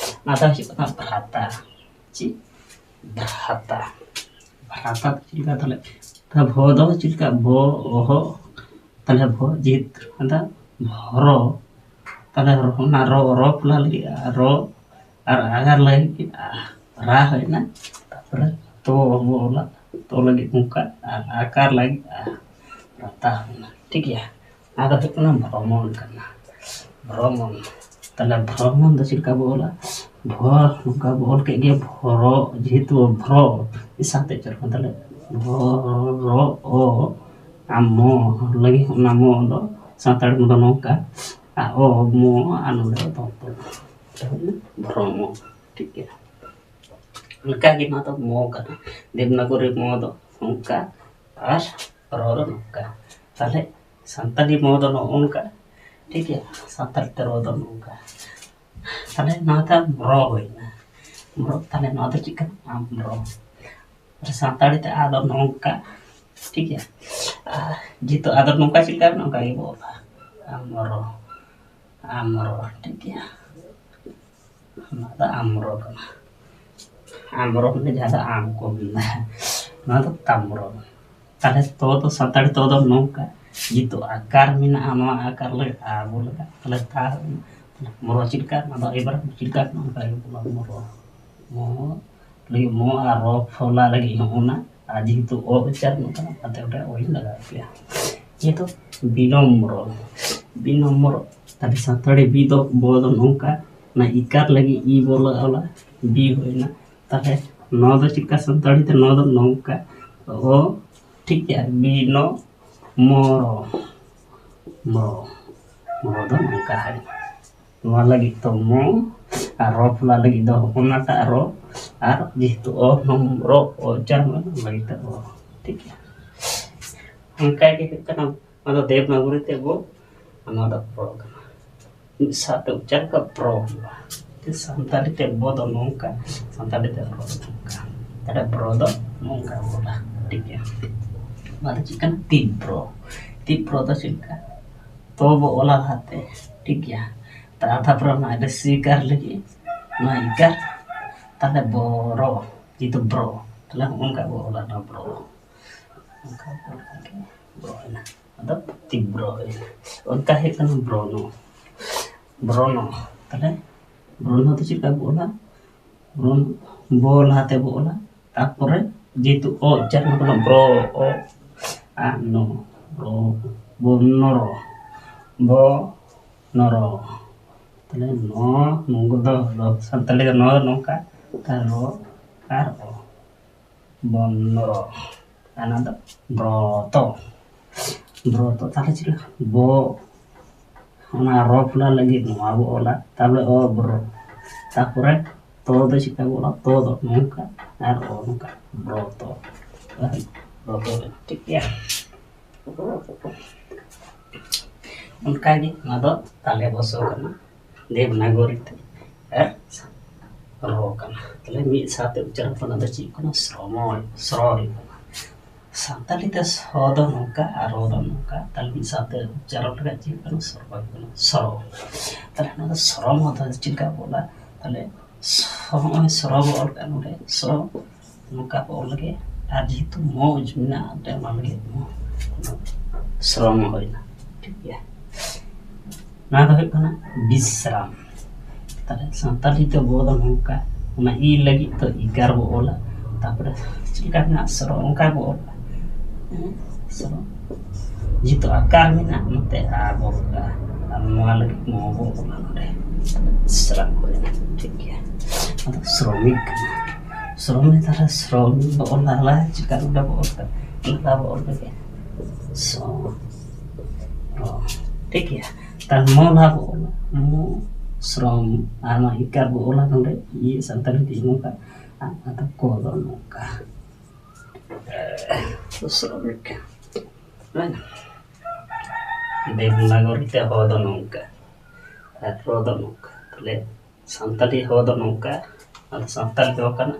ᱚᱱᱟ ᱫᱚ ᱦᱩᱭᱩᱜ ᱠᱟᱱᱟ ᱵᱷᱨᱟᱛᱟ᱾ ᱪᱮᱫ? ᱵᱷᱨᱟᱛᱟ᱾ ᱵᱷᱨᱟᱛᱟ ᱫᱚ ᱪᱮᱫ ᱞᱮᱠᱟ ᱛᱟᱦᱞᱮ? ᱛᱟ ᱵᱷᱚ ᱫᱚ ᱪᱮᱫ ᱞᱮᱠᱟ? ᱵᱷᱚ, ᱚᱦᱚ, ᱛᱟᱦᱞᱮ ᱵᱷᱚ ᱡᱤᱛ, ᱟᱫᱚ ᱵᱷᱚᱨᱚ, ᱛᱟᱦᱞᱮ ᱚᱱᱟ ᱨᱚ, ᱨᱚ ᱯᱞᱟ ᱞᱟᱹᱜᱤᱫ ᱨᱚ, ᱟᱨ ᱟᱜᱟᱨ ᱞᱟᱹᱜᱤᱫ ᱨᱟ ᱦᱩᱭᱱᱟ, ᱛᱟᱨᱯᱚᱨᱮ ᱛᱚ ᱵᱚ ᱚᱞᱟ, ᱛᱚ ᱞᱟᱹᱜᱤᱫ ᱱᱚᱝᱠᱟ, ᱟᱨ ᱟᱠᱟᱨ ᱞᱟᱹᱜᱤᱫ ᱨᱟᱛᱟ ᱦᱩᱭᱱᱟ, ᱴᱷᱤᱠ ᱜᱮᱭᱟ᱾ ᱚᱱᱟ ᱫᱚ ᱦᱩᱭᱩᱜ ᱠᱟᱱᱟ ᱵᱷᱨᱚᱢᱚᱱ ᱠᱟᱱᱟ, ᱵᱷᱨᱚᱢᱚᱱ᱾ ᱛᱟᱦᱞᱮ ᱵᱷᱨᱚᱢᱚᱱ ᱫᱚ ᱪᱮᱫ ᱞᱮᱠᱟ ᱵᱚ ᱚᱞᱟ? ᱵᱷᱚ, ᱱᱚᱝᱠᱟ ᱵᱚ ᱚᱞ ᱠᱮᱫ ᱜᱮ, ᱵᱷᱚᱨᱚ, ᱡᱮᱦᱮᱛᱩ ᱵᱷᱨᱚ ᱢᱤᱫ ᱥᱟᱶᱛᱮ ᱩᱪᱪᱟᱨᱚᱜ ᱠᱟᱱᱟ, ᱛᱟᱦᱞᱮ ᱵᱷᱚᱨᱚ, ᱚ, ᱟᱨ ᱢᱚ ᱞᱟᱹᱜᱤᱫ ᱚᱱᱟ ᱢᱚ ᱫᱚ ᱥᱟᱱᱛᱟᱲᱤ ᱢᱚ ᱫᱚ ᱱᱚᱝᱠᱟ, ᱟᱨ ᱚ, ᱢᱚ, ᱟᱨ ᱱᱚᱰᱮ ᱫᱚ ᱫᱚᱱᱛᱚ᱾ ᱵᱷᱨᱚᱢᱚ, ᱴᱷᱤᱠ ᱜᱮᱭᱟ᱾ ᱚᱱᱠᱟ ᱜᱮ ᱱᱚᱣᱟ ᱫᱚ ᱢᱚ ᱠᱟᱱᱟ, ᱫᱮᱵᱽᱱᱟᱜᱚᱨᱤ ᱢᱚ ᱫᱚ ᱱᱚᱝᱠᱟ, ᱟᱨ ᱨᱚ ᱫᱚ ᱱᱚᱝᱠᱟ᱾ ᱛᱟᱦᱞᱮ ᱥᱟᱱᱛᱟᱲᱤ ᱢᱚ ᱫᱚ ᱱᱚᱜᱼᱚ ᱱᱚᱝᱠᱟ, ᱴᱷᱤᱠ ᱜᱮᱭᱟ? ᱥᱟᱱᱛᱟᱲᱤ ᱛᱮ ᱨᱚ ᱫᱚ ᱱᱚᱝᱠᱟ᱾ ᱛᱟᱦᱞᱮ ᱱᱚᱣᱟ ᱛᱟᱢ ᱨᱚ ᱦᱩᱭᱱᱟ, ᱨᱚ᱾ ᱛᱟᱦᱞᱮ ᱱᱚᱣᱟ ᱫᱚ ᱪᱮᱫ ᱠᱟᱱᱟ? ᱟᱢ ᱨᱚ᱾ ᱟᱨ ᱥᱟᱱᱛᱟᱲᱤ ᱛᱮ ᱟ ᱫᱚ ᱱᱚᱝᱠᱟ, ᱴᱷᱤᱠ ᱜᱮᱭᱟ? ᱟᱨ ᱡᱮᱦᱮᱛᱩ ᱟ ᱫᱚ ᱱᱚᱝᱠᱟ ᱪᱮᱫ ᱞᱮᱠᱟ ᱢᱮᱱᱟᱜᱼᱟ, ᱚᱱᱠᱟ ᱜᱮ ᱵᱚ ᱚᱞᱟ, ᱟᱢ ᱨᱚ, ᱟᱢ ᱨᱚ, ᱴᱷᱤᱠ ᱜᱮᱭᱟ? ᱱᱚᱣᱟ ᱫᱚ ᱟᱢ ᱨᱚ ᱠᱟᱱᱟ᱾ ᱟᱢ ᱨᱚ ᱢᱟᱱᱮ ᱡᱟᱦᱟᱸ ᱫᱚ ᱟᱢ ᱠᱚ ᱢᱮᱱᱟ, ᱱᱚᱣᱟ ᱫᱚ ᱛᱟᱢ ᱨᱚ᱾ ᱛᱟᱦᱞᱮ ᱛᱚ ᱫᱚ ᱥᱟᱱᱛᱟᱲᱤ ᱛᱚ ᱫᱚ ᱱᱚᱝᱠᱟ, ᱡᱮᱦᱮᱛᱩ ᱟᱠᱟᱨ ᱢᱮᱱᱟᱜᱼᱟ, ᱱᱚᱣᱟ ᱟᱠᱟᱨ ᱞᱮ ᱟ ᱵᱚ ᱞᱟᱜᱟᱜᱼᱟ, ᱛᱟᱦᱞᱮ ᱛᱟ ᱢᱚᱨᱚ ᱪᱮᱫ ᱞᱮᱠᱟ? ᱱᱚᱣᱟ ᱫᱚ ᱮᱵᱟᱨ ᱪᱮᱫ ᱞᱮᱠᱟ? ᱱᱚᱝᱠᱟ ᱜᱮ ᱵᱚᱞᱚ ᱢᱚᱨᱚ, ᱢᱚ ᱞᱟᱹᱜᱤᱫ ᱢᱚ ᱟᱨ ᱨᱚ ᱯᱷᱚᱞᱟ ᱞᱟᱹᱜᱤᱫ ᱦᱚᱸ ᱚᱱᱟ, ᱟᱨ ᱡᱮᱦᱮᱛᱩ ᱚ ᱩᱪᱪᱟᱨᱚᱱᱚᱜ ᱠᱟᱱᱟ, ᱚᱱᱟᱛᱮ ᱚᱸᱰᱮ ᱚ ᱤᱧ ᱞᱟᱜᱟᱣ ᱠᱮᱭᱟ᱾ ᱡᱮᱦᱮᱛᱩ ᱵᱤᱱᱚᱢᱨᱚ, ᱵᱤᱱᱚᱢᱨᱚ, ᱛᱟᱦᱞᱮ ᱥᱟᱱᱛᱟᱲᱤ ᱵᱤ ᱫᱚ ᱵᱚ ᱫᱚ ᱱᱚᱝᱠᱟ, ᱚᱱᱟ ᱤᱠᱟᱨ ᱞᱟᱹᱜᱤᱫ ᱤ ᱵᱚ ᱞᱟᱜᱟᱣ ᱞᱟ, ᱵᱤ ᱦᱩᱭᱱᱟ᱾ ᱛᱟᱦᱞᱮ ᱱᱚᱣᱟ ᱫᱚ ᱪᱮᱫ ᱞᱮᱠᱟ ᱥᱟᱱᱛᱟᱲᱤ ᱛᱮ? ᱱᱚᱣᱟ ᱫᱚ ᱱᱚᱝᱠᱟ, ᱚ, ᱴᱷᱤᱠ ᱜᱮᱭᱟ, ᱵᱤᱱᱚ ᱢᱚᱨᱚ, ᱢᱚᱨᱚ, ᱢᱚᱨᱚ ᱫᱚ ᱱᱚᱝᱠᱟ ᱦᱟᱸᱜ᱾ ᱱᱚᱣᱟ ᱞᱟᱹᱜᱤᱫ ᱫᱚ ᱢᱚ, ᱟᱨ ᱨᱚ ᱯᱷᱚᱞᱟ ᱞᱟᱹᱜᱤᱫ ᱫᱚ ᱚᱱᱟᱴᱟᱜ ᱨᱚ, ᱟᱨ ᱡᱮᱦᱮᱛᱩ ᱚ ᱱᱚᱢ ᱨᱚ, ᱚ ᱩᱪᱪᱟᱨᱚᱱ, ᱚᱱᱟ ᱞᱟᱹᱜᱤᱫ ᱛᱮ ᱚ, ᱴᱷᱤᱠ ᱜᱮᱭᱟ? ᱚᱱᱠᱟ ᱜᱮ ᱦᱩᱭᱩᱜ ᱠᱟᱱᱟ, ᱚᱱᱟ ᱫᱚ ᱫᱮᱵᱽᱱᱟᱜᱚᱨᱤ ᱛᱮ ᱵᱚ, ᱚᱱᱟ ᱫᱚ ᱯᱨᱚ ᱠᱟᱱᱟ᱾ ᱢᱤᱫ ᱥᱟᱶᱛᱮ ᱩᱪᱪᱟᱨᱚᱱ ᱠᱟᱜ ᱯᱨᱚ ᱦᱩᱭᱩᱜᱼᱟ᱾ ᱥᱟᱱᱛᱟᱲᱤ ᱛᱮ ᱵᱚ ᱫᱚ ᱱᱚᱝᱠᱟ, ᱥᱟᱱᱛᱟᱲᱤ ᱛᱮ ᱨᱚ ᱫᱚ ᱱᱚᱝᱠᱟ᱾ ᱛᱟᱦᱞᱮ ᱯᱨᱚ ᱫᱚ ᱱᱚᱝᱠᱟ ᱵᱚ ᱚᱞᱟ, ᱴᱷᱤᱠ ᱜᱮᱭᱟ? ᱱᱚᱣᱟ ᱫᱚ ᱪᱮᱫ ᱠᱟᱱᱟ? ᱛᱤᱵᱨᱚ᱾ ᱛᱤᱵᱨᱚ ᱫᱚ ᱪᱮᱫ ᱞᱮᱠᱟ? ᱛᱚ ᱵᱚ ᱚᱞᱟ ᱞᱟᱦᱟᱛᱮ, ᱴᱷᱤᱠ ᱜᱮᱭᱟ? ᱛᱟᱨᱯᱚᱨᱮ ᱚᱱᱟ ᱨᱮ ᱥᱤᱠᱟᱨ ᱞᱟᱹᱜᱤᱫ, ᱱᱚᱣᱟ ᱤᱠᱟᱨ, ᱛᱟᱦᱞᱮ ᱵᱚᱨᱚ, ᱡᱮᱦᱮᱛᱩ ᱵᱨᱚ, ᱛᱟᱦᱞᱮ ᱦᱚᱸᱜᱼᱚ ᱱᱚᱝᱠᱟ ᱵᱚ ᱚᱞᱟ ᱱᱚᱣᱟ ᱵᱨᱚ᱾ ᱚᱱᱠᱟ ᱵᱚ ᱚᱞ ᱠᱷᱟᱱ ᱜᱮ ᱵᱨᱚ ᱮᱱᱟ᱾ ᱟᱫᱚ ᱛᱤᱵᱨᱚ ᱮᱱᱟ᱾ ᱚᱱᱠᱟ ᱦᱩᱭᱩᱜ ᱠᱟᱱᱟ ᱵᱨᱚᱱᱚ᱾ ᱵᱨᱚᱱᱚ᱾ ᱛᱟᱦᱞᱮ ᱵᱨᱚᱱᱚ ᱫᱚ ᱪᱮᱫ ᱞᱮᱠᱟ ᱵᱚ ᱚᱞᱟ? ᱵᱨᱚᱱ, ᱵᱚ ᱞᱟᱦᱟᱛᱮ ᱵᱚ ᱚᱞᱟ, ᱛᱟᱨᱯᱚᱨᱮ ᱡᱮᱦᱮᱛᱩ ᱚ ᱩᱪᱪᱟᱨᱚᱱ ᱠᱟᱱᱟ, ᱵᱨᱚ, ᱚ, ᱟ, ᱱᱚ, ᱨᱚ, ᱵᱚ, ᱱᱚᱨᱚ, ᱵᱚ, ᱱᱚᱨᱚ᱾ ᱛᱟᱦᱞᱮ ᱱᱚ, ᱱᱚᱝᱠᱟ ᱫᱚ, ᱫᱚ ᱥᱟᱱᱛᱟᱲᱤ ᱫᱚ ᱱᱚ ᱫᱚ ᱱᱚᱝᱠᱟ, ᱟᱨ ᱨᱚ, ᱟᱨ ᱚ, ᱵᱚᱱᱫᱚ, ᱚᱱᱟ ᱫᱚ ᱵᱨᱚᱛᱚ, ᱵᱨᱚᱛᱚ᱾ ᱛᱟᱦᱞᱮ ᱪᱮᱫ ᱞᱮᱠᱟ? ᱵᱚ, ᱚᱱᱟ ᱨᱚ ᱯᱷᱚᱞᱟ ᱞᱟᱹᱜᱤᱫ ᱱᱚᱣᱟ ᱵᱚ ᱚᱞᱟ, ᱛᱟᱦᱞᱮ ᱚ ᱵᱨᱚ, ᱛᱟᱨᱯᱚᱨᱮ ᱛᱚ ᱫᱚ ᱪᱮᱫ ᱞᱮᱠᱟ ᱵᱚ ᱚᱞᱟ? ᱛᱚ ᱫᱚ ᱱᱚᱝᱠᱟ, ᱟᱨ ᱚ ᱱᱚᱝᱠᱟ, ᱵᱨᱚᱛᱚ᱾ ᱴᱷᱤᱠ ᱜᱮᱭᱟ᱾ ᱚᱱᱠᱟᱜᱮ ᱱᱚᱣᱟ ᱫᱚ ᱛᱟᱞᱮ ᱵᱚᱥᱚ ᱠᱟᱱᱟ ᱫᱮᱵᱽᱱᱟᱜᱚᱨᱤ ᱛᱮ, ᱟᱨ ᱨᱚ ᱠᱟᱱᱟ᱾ ᱛᱟᱦᱞᱮ ᱢᱤᱫ ᱥᱟᱶᱛᱮ ᱩᱪᱪᱟᱨᱚᱱ ᱠᱟᱱᱟ ᱫᱚ ᱪᱮᱫ ᱠᱟᱱᱟ? ᱥᱨᱚᱢᱚ, ᱥᱨᱚ ᱦᱩᱭᱩᱜ ᱠᱟᱱᱟ᱾ ᱥᱟᱱᱛᱟᱲᱤ ᱛᱮ ᱥᱚ ᱫᱚ ᱱᱚᱝᱠᱟ ᱟᱨ ᱨᱚ ᱫᱚ ᱱᱚᱝᱠᱟ, ᱛᱟᱦᱞᱮ ᱢᱤᱫ ᱥᱟᱶᱛᱮ ᱩᱪᱪᱟᱨᱚᱱ ᱞᱮᱠᱷᱟᱡ ᱪᱮᱫ ᱠᱟᱱᱟ? ᱥᱨᱚ ᱦᱩᱭᱩᱜ ᱠᱟᱱᱟ, ᱥᱨᱚ᱾ ᱛᱟᱦᱞᱮ ᱱᱚᱣᱟ ᱫᱚ ᱥᱨᱚᱢᱚ ᱫᱚ ᱪᱮᱫ ᱞᱮᱠᱟ ᱵᱚ ᱚᱞᱟ? ᱛᱟᱦᱞᱮ ᱥᱚ, ᱱᱚᱜᱼᱚᱭ ᱥᱨᱚ ᱵᱚ ᱚᱞ ᱠᱟᱜᱼᱟ ᱱᱚᱰᱮ, ᱥᱨᱚ ᱱᱚᱝᱠᱟ ᱵᱚ ᱚᱞ ᱞᱮᱜᱮ᱾ ᱟᱨ ᱡᱮᱦᱮᱛᱩ ᱢᱚᱡᱽ ᱢᱮᱱᱟᱜᱼᱟ, ᱚᱱᱟᱛᱮ ᱚᱱᱟ ᱞᱟᱹᱜᱤᱫ ᱥᱨᱚᱢᱚ ᱦᱩᱭᱱᱟ᱾ ᱴᱷᱤᱠ ᱜᱮᱭᱟ, ᱱᱚᱣᱟ ᱫᱚ ᱦᱩᱭᱩᱜ ᱠᱟᱱᱟ ᱵᱤᱥᱨᱟᱢ᱾ ᱛᱟᱦᱞᱮ ᱥᱟᱱᱛᱟᱲᱤ ᱛᱮ ᱵᱚ ᱫᱚ ᱱᱚᱝᱠᱟ, ᱚᱱᱟ ᱤ ᱞᱟᱹᱜᱤᱫ ᱫᱚ ᱤᱠᱟᱨ ᱵᱚ ᱚᱞᱟ, ᱛᱟᱨᱯᱚᱨᱮ ᱪᱮᱫ ᱞᱮᱠᱟ ᱢᱮᱱᱟᱜᱼᱟ ᱥᱨᱚ, ᱚᱱᱠᱟ ᱵᱚ ᱚᱞᱟ᱾ ᱦᱮᱸ, ᱥᱨᱚ᱾ ᱡᱮᱦᱮᱛᱩ ᱟᱠᱟᱨ ᱢᱮᱱᱟᱜᱼᱟ, ᱱᱚᱛᱮ ᱟ ᱵᱚ ᱚᱞᱟ᱾ ᱟᱨ ᱱᱚᱣᱟ ᱞᱟᱹᱜᱤᱫ ᱱᱚᱣᱟ ᱵᱚ ᱚᱞᱟ ᱱᱚᱰᱮ᱾ ᱥᱨᱚᱢ ᱦᱩᱭᱱᱟ, ᱴᱷᱤᱠ ᱜᱮᱭᱟ᱾ ᱟᱫᱚ ᱥᱨᱚᱢᱤᱠ ᱠᱟᱱᱟ᱾ ᱥᱨᱚᱢᱤᱠ, ᱛᱟᱦᱞᱮ ᱥᱨᱚᱢᱤᱠ ᱵᱚ ᱚᱞᱟ, ᱪᱤᱠᱟ ᱱᱚᱰᱮ ᱵᱚ ᱚᱞ ᱠᱟᱜᱼᱟ? ᱚᱱᱟ ᱵᱚ ᱚᱞ ᱞᱮᱜᱮ᱾ ᱥᱚ, ᱨᱚ᱾ ᱴᱷᱤᱠ ᱜᱮᱭᱟ᱾ ᱛᱟᱦᱞᱮ ᱢᱚ ᱞᱟᱦᱟ ᱵᱚ ᱚᱞᱟ, ᱢᱚ, ᱥᱨᱚᱢ, ᱟᱨ ᱱᱚᱣᱟ ᱤᱠᱟᱨ ᱵᱚ ᱚᱞᱟ ᱱᱚᱰᱮ, ᱤᱭᱟᱹ ᱥᱟᱱᱛᱟᱲᱤ ᱛᱮ ᱱᱚᱝᱠᱟ, ᱟᱨ ᱟᱫᱚ ᱠᱚ ᱫᱚ ᱱᱚᱝᱠᱟ᱾ ᱥᱨᱚᱢᱤᱠ᱾ ᱦᱮᱸ? ᱫᱮᱵᱽᱱᱟᱜᱚᱨᱤ ᱛᱮ ᱦᱚ ᱫᱚ ᱱᱚᱝᱠᱟ, ᱟᱨ ᱨᱚ ᱫᱚ ᱱᱚᱝᱠᱟ᱾ ᱛᱟᱦᱞᱮ ᱥᱟᱱᱛᱟᱲᱤ ᱦᱚ ᱫᱚ ᱱᱚᱝᱠᱟ, ᱟᱫᱚ ᱥᱟᱱᱛᱟᱲᱤ ᱦᱚ ᱠᱟᱱᱟ,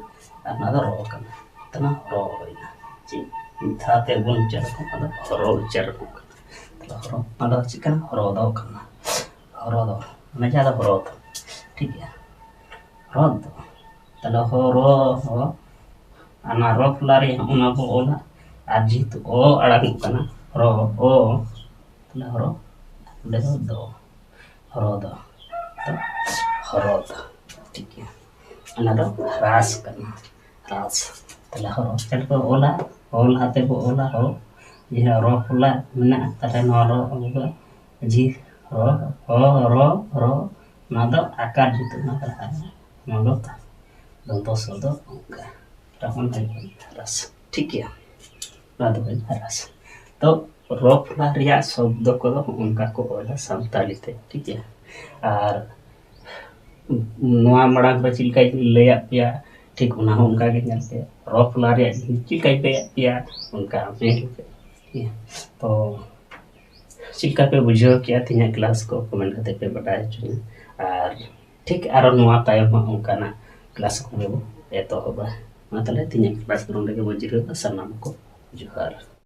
ᱟᱨ ᱱᱚᱣᱟ ᱫᱚ ᱨᱚ ᱠᱟᱱᱟ᱾ ᱛᱟᱦᱞᱮ ᱨᱚ ᱦᱩᱭᱱᱟ᱾ ᱪᱮᱫ? ᱢᱤᱫ ᱫᱷᱟᱣ ᱛᱮ ᱵᱚᱱ ᱩᱪᱪᱟᱨᱚᱱ ᱠᱷᱟᱱ ᱟᱫᱚ ᱦᱚᱨᱚ ᱩᱪᱪᱟᱨᱚᱱ ᱠᱟᱱᱟ᱾ ᱛᱟᱦᱞᱮ ᱦᱚᱨᱚ, ᱚᱱᱟ ᱫᱚ ᱪᱮᱫ ᱠᱟᱱᱟ? ᱦᱚᱨᱚ ᱫᱚ ᱠᱟᱱᱟ᱾ ᱦᱚᱨᱚ ᱫᱚ, ᱚᱱᱟ ᱡᱟᱦᱟᱸ ᱫᱚ ᱦᱚᱨᱚ ᱫᱚ᱾ ᱴᱷᱤᱠ ᱜᱮᱭᱟ᱾ ᱦᱚᱨᱚ ᱫᱚ᱾ ᱛᱟᱦᱞᱮ ᱦᱚᱨᱚ, ᱦᱚ, ᱚᱱᱟ ᱨᱚ ᱯᱚᱞᱟ ᱨᱮ ᱚᱱᱟ ᱵᱚ ᱚᱞᱟ᱾ ᱟᱨ ᱡᱮᱦᱮᱛᱩ ᱚ ᱟᱲᱟᱝᱚᱜ ᱠᱟᱱᱟ, ᱨᱚ, ᱚ, ᱛᱟᱦᱞᱮ ᱦᱚᱨᱚ, ᱚᱸᱰᱮ ᱫᱚ ᱫᱚ, ᱦᱚᱨᱚ ᱫᱚ, ᱫᱚ, ᱦᱚᱨᱚ ᱫᱚ, ᱴᱷᱤᱠ ᱜᱮᱭᱟ᱾ ᱚᱱᱟ ᱫᱚ ᱦᱨᱟᱥ ᱠᱟᱱᱟ, ᱦᱨᱟᱥ᱾ ᱛᱟᱦᱞᱮ ᱦᱚᱨᱚ ᱪᱮᱫ ᱠᱚ ᱚᱞᱟ? ᱚᱞ ᱟᱛᱮ ᱵᱚ ᱚᱞᱟ, ᱦᱚ᱾ ᱡᱟᱦᱟᱸ ᱨᱚ ᱯᱚᱞᱟ ᱢᱮᱱᱟᱜᱼᱟ, ᱛᱟᱦᱞᱮ ᱱᱚᱣᱟ ᱨᱚ ᱟᱵᱚ ᱫᱚ ᱡᱤ, ᱨᱚ, ᱦᱚ, ᱨᱚ, ᱨᱚ, ᱱᱚᱣᱟ ᱫᱚ ᱟᱠᱟᱨ ᱡᱩᱛᱩᱜ ᱠᱟᱱᱟ, ᱛᱟᱦᱞᱮ ᱱᱚᱣᱟ ᱫᱚ ᱫᱚᱱᱛᱚ ᱥᱚ ᱫᱚ ᱚᱱᱠᱟ᱾ ᱛᱚᱠᱷᱚᱱ ᱦᱩᱭᱩᱜ ᱠᱟᱱᱟ ᱦᱨᱟᱥ᱾ ᱴᱷᱤᱠ ᱜᱮᱭᱟ, ᱱᱚᱣᱟ ᱫᱚ ᱦᱩᱭᱱᱟ ᱦᱨᱟᱥ᱾ ᱛᱚ ᱨᱚ ᱯᱚᱞᱟ ᱨᱮᱭᱟᱜ ᱥᱚᱵᱫᱚ ᱠᱚᱫᱚ ᱚᱱᱠᱟ ᱠᱚ ᱚᱞᱟ ᱥᱟᱱᱛᱟᱲᱤ ᱛᱮ, ᱴᱷᱤᱠ ᱜᱮᱭᱟ᱾ ᱟᱨ ᱱᱚᱣᱟ ᱢᱟᱲᱟᱝ ᱨᱮ ᱪᱮᱫ ᱞᱮᱠᱟᱧ ᱞᱟᱹᱭᱟᱫ ᱯᱮᱭᱟ, ᱴᱷᱤᱠ ᱚᱱᱟ ᱦᱚᱸ ᱚᱱᱠᱟ ᱜᱮ ᱧᱮᱞ ᱯᱮ, ᱨᱚ ᱯᱷᱚᱞᱟ ᱨᱮᱭᱟᱜ ᱪᱤᱱᱦᱟᱹ ᱪᱮᱫ ᱞᱮᱠᱟᱭ ᱯᱮ ᱯᱮᱭᱟ, ᱚᱱᱠᱟ ᱢᱮᱱ ᱯᱮ᱾ ᱦᱮᱸ, ᱛᱚ ᱪᱮᱫ ᱞᱮᱠᱟ ᱯᱮ ᱵᱩᱡᱷᱟᱹᱣ ᱠᱮᱜᱼᱟ ᱛᱮᱦᱮᱧᱟᱜ ᱠᱞᱟᱥ ᱠᱚ, ᱠᱚᱢᱮᱱᱴ ᱠᱟᱛᱮ ᱯᱮ ᱵᱟᱰᱟᱭ ᱦᱚᱪᱚᱧᱟ᱾ ᱟᱨ ᱴᱷᱤᱠ ᱟᱨᱚ ᱱᱚᱣᱟ ᱛᱟᱭᱚᱢ ᱦᱚᱸ ᱚᱱᱠᱟᱱᱟᱜ ᱠᱞᱟᱥ ᱠᱚᱜᱮ ᱵᱚ ᱮᱛᱚᱦᱚᱵᱟ᱾ ᱢᱟ ᱛᱟᱦᱚᱞᱮ ᱛᱮᱦᱮᱧᱟᱜ ᱠᱞᱟᱥ ᱫᱚ ᱱᱚᱰᱮ ᱜᱮᱵᱚ ᱡᱤᱨᱟᱹᱜᱼᱟ᱾ ᱥᱟᱱᱟᱢ ᱠᱚ ᱡᱚᱦᱟᱨ᱾